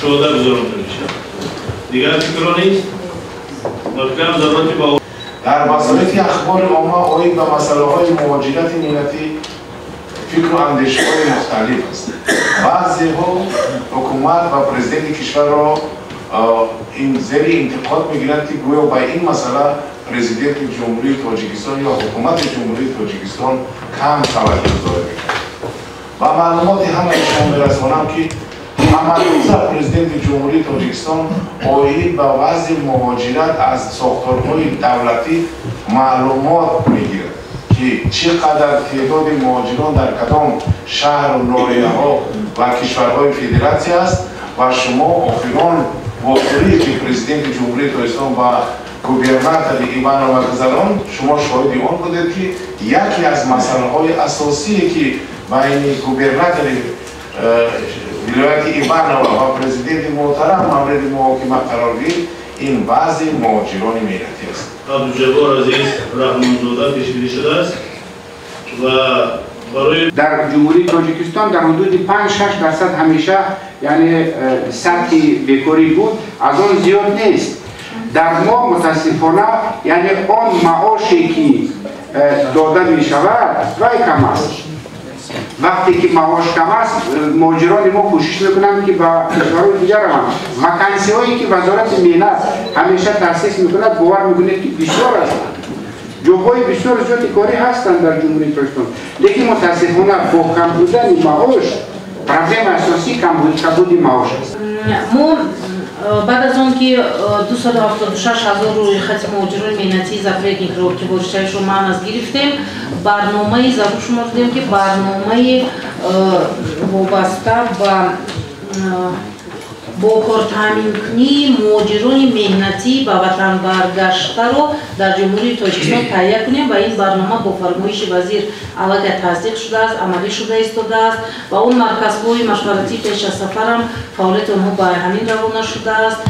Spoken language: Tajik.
кушода гузаронда мешавад. Дигар фикрҳо нест. Ба фикрам, зарурати ба Дар вазорати ахбори омма оид ба масъалаҳои муҳоҷирати меҳнатӣ фикру андешаҳои мухталиф аст. Баъзеҳо ҳукумат ва президенти кишварро ин зери интиқод мегиранд, ки гӯё ба ин масъала Президенти Ҷумҳурии Тоҷикистон ё Ҳукумати Ҷумҳурии Тоҷикистон кам таваҷҷӯҳ зоҳир мекунад. Ба маълумоти ҳамаи шумо мерасонам, ки ҳамарӯза Президенти Ҷумҳурии Тоҷикистон оид ба вазъи муҳоҷират аз сохторҳои давлатӣ маълумот мегирад, ки чӣ қадар теъдоди муҳоҷирон дар кадом шаҳру ноҳияҳо ва кишварҳои федератсия аст. Ва шумо охирон вохӯрие, ки Президенти Ҷумҳурии Тоҷикистон ба губернатори Иванова гузаронд, шумо шоҳиди он будед, ки яке аз масъалаҳои асосие, ки байни губернатори вилояти Иванова ва президенти муҳтарам мавриди муҳокима қарор гирифт, ин вазъи муҳоҷирони меҳнатӣ аст. Абдуҷаббор Азиз Раҳмонзода пешбинӣ шудааст ва барои Дар Ҷумҳурии Тоҷикистон дар ҳудуди 5-6% ҳамеша, яъне сатҳи бекорӣ буд, аз он зиёд нест. Дар мо, мутаассифона, яъне он маоше, ки дода мешавад, вай кам аст. Вақте ки маош кам аст, муҳоҷирони мо кӯшиш мекунанд, ки ба кишварҳои дигар раванд. Вакансиҳое, ки Вазорати меҳнат ҳамеша таъсис мекунад, бовар мекунед, ки бисёр ҳастанд, ҷоҳои бисёр зиёди корӣ ҳастанд дар Ҷумҳурии Тоҷикистон, лекин мутаассифона бо кам будани маош проблемаи асосӣ камбуди маош аст. Мо баъд аз он ки 276 ҳазор рӯйхати муҳоҷирони меҳнатии запретникро, ки воридшавишро манъ аст, гирифтем, барномаи зарур шумордем, ки барномаи вобаста ба бо кортаъминкунии муҳоҷирони меҳнатӣ ба ватан баргаштаро дар Ҷумҳурии Тоҷикистон таҳия кунем. Ва ин барнома бо фармоиши вазир аллакай тасдиқ шудааст, амалӣ шуда истодааст ва он марказҳои машваратии пеш аз сафарам фаъолияти онҳо ба ҳамин равона шудааст.